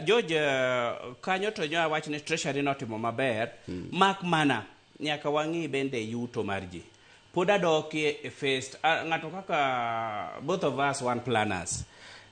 George, kanyo to nyoa wach ni Treasury notimo maber, mak mana nyaka wang'i bende yuto mar ji. Pod adokie e first, ng'ato kaka both of us one planners.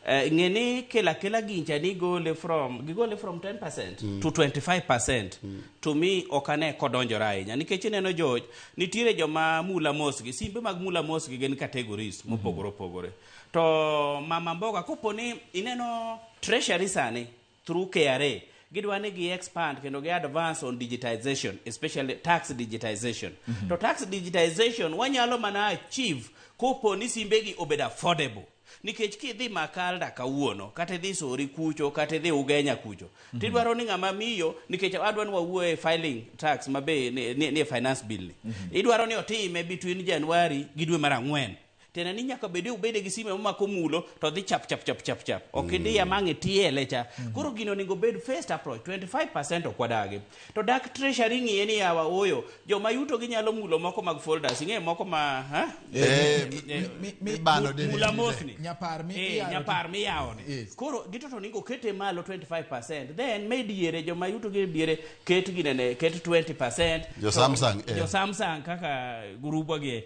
Ng'e ni kela kela gincha ni gole from gigole from 10% to 25%. To me ok ane kodonjore ahinya nikech ineno, George, nitiere joma mula mos gi simbe mag mula mos gi gin categories mopogore opogore. To mama mboga, kopo ni ineno Treasury sani through KRA gidwa ni gi expand kendo gi advance on digitization, especially tax digitization. To tax digitization wanyalo mana achieve kopo ni simbegi obedo affordable, nikech kidhi Makalda kawuono, kata idhi Sori kucho, kata idhi Ugenya kucho, tidwaro ni ng'ama miyo, nikech adwa ni wawuoye filing tax mabe ni finance bill ni, idwaro ni otime between January gi dwe mar ang'wen. Tiende ni nyaka bede ubede gi sime mamako mulo to dhi chap chap chap chap chap, ok idiya mang' itiele cha. Koro gino onego bed first approach 25%. Ok wadagi to dak Treasury ng'iye ni yawa oyo joma yuto gi nyalo mulo moko mag folders, ing'e moko ma ha? Mibano dende. Mula mosni. Nyapar mi iyawo. Nyapar miyawo ni. Koro gito to onego kete malo 25%, then med yiere joma yuto gi diere, ket ginene, ket 20%. Jo Samsung, Jo Samsung kaka gurubwa gi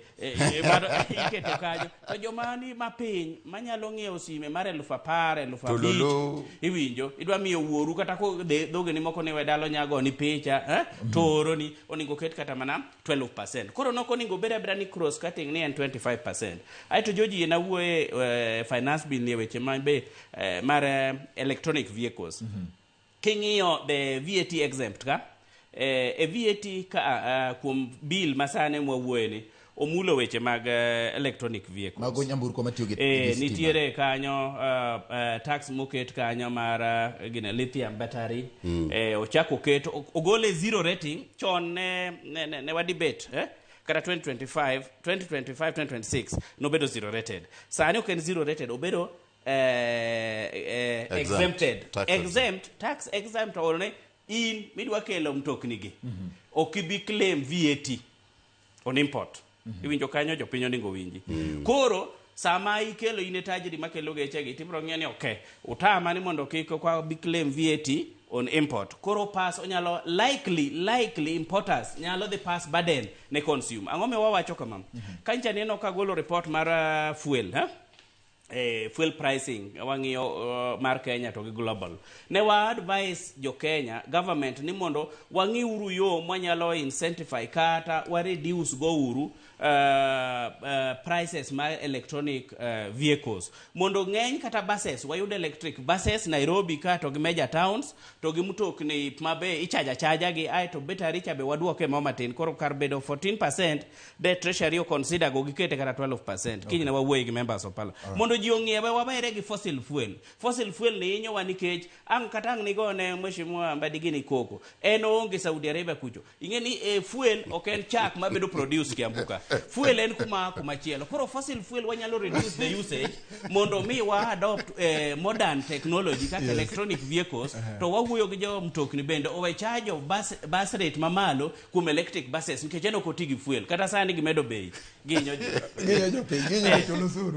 mano iketo kanyo, to joma ni mapiny manyalo ng'iewo sime mar 10,000, 5,000. Tululu. Iwinjo, idwa miyo wuoru kata ko dhogeni moko ni we dalo nyago ni picha, eh? To oroni onego ket kata mana 12%. Koro nok onego bed abeda ni cross cutting ni en 25%. Aeto joji yie nawuoye finance bill ni e weche ma be mar electronic vehicles. King'iyo the VAT exempt ka e VAT ka kuom bill masani mwawuoye ni omulo weche mag electronic vehicles. Mago nyamburko matiyo gi gi stima. Nitiere kanyo tax moket kanyo mar gine lithium battery. Ochako oket ogole zero rating. Chon ne wa debate, eh? Kata 2025 2025 2026 nobedo zero rated. Sani ok en zero rated, obedo Exempt. Exempted. Tax. Exempt, tax exempt one in midwa kelo mtokni gi ok ibi claim VAT on import. Iwinjo kanyo, jopiny onego winji. Koro sama ikelo in e tajiri makelo gechegi, tibiro ng'iyo ni ok utama ni mondo kik kwa bi claim VAT on import. Koro pass onyalo likely importers nyalo dhi pass burden ne consumer. Ang'o miyo wawacho kama? Kancha neno ka golo report mar fuel, ha? Fuel pricing wang'iyo mar Kenya to gi global. Ne wa advise jo Kenya, government, ni mondo wang'i uru yo mwanyalo incentify kata wa reduce go uru prices mar electronic vehicles mondo ng'eny kata buses wayud electric buses Nairobi ka to gi major towns to gi mtokni mabe ichaja chaja gi aeto battery cha be waduoke mo matin. Koro kar bedo 14%, the Treasury o consider go gikete kata 12%. Kiny ne wawuoye gi members of parliament mondo ji ong'iewe wawere gi fossil fuel. Fossil fuel ni hinyowa nikech ang' kata ang' nigone Mheshimiwa Mbadi gini koko en oonge Saudi Arabia kucho. Ing'e ni fuel ok en chak mabedo produce Kiambu ka. Fuel en kuma kumachielo. Koro fossil fuel wanyalo reduce the usage mondo mi wa adopt modern technology kaka electronic vehicles. To wawuoyo gi jo mtokni bende owe charge of bus rate mamalo kuom electric buses, nikech en ok oti gi fuel. Kata sani gimedo bei, ginyo ji. Ginyo jopiny, ginyo jochul osuru.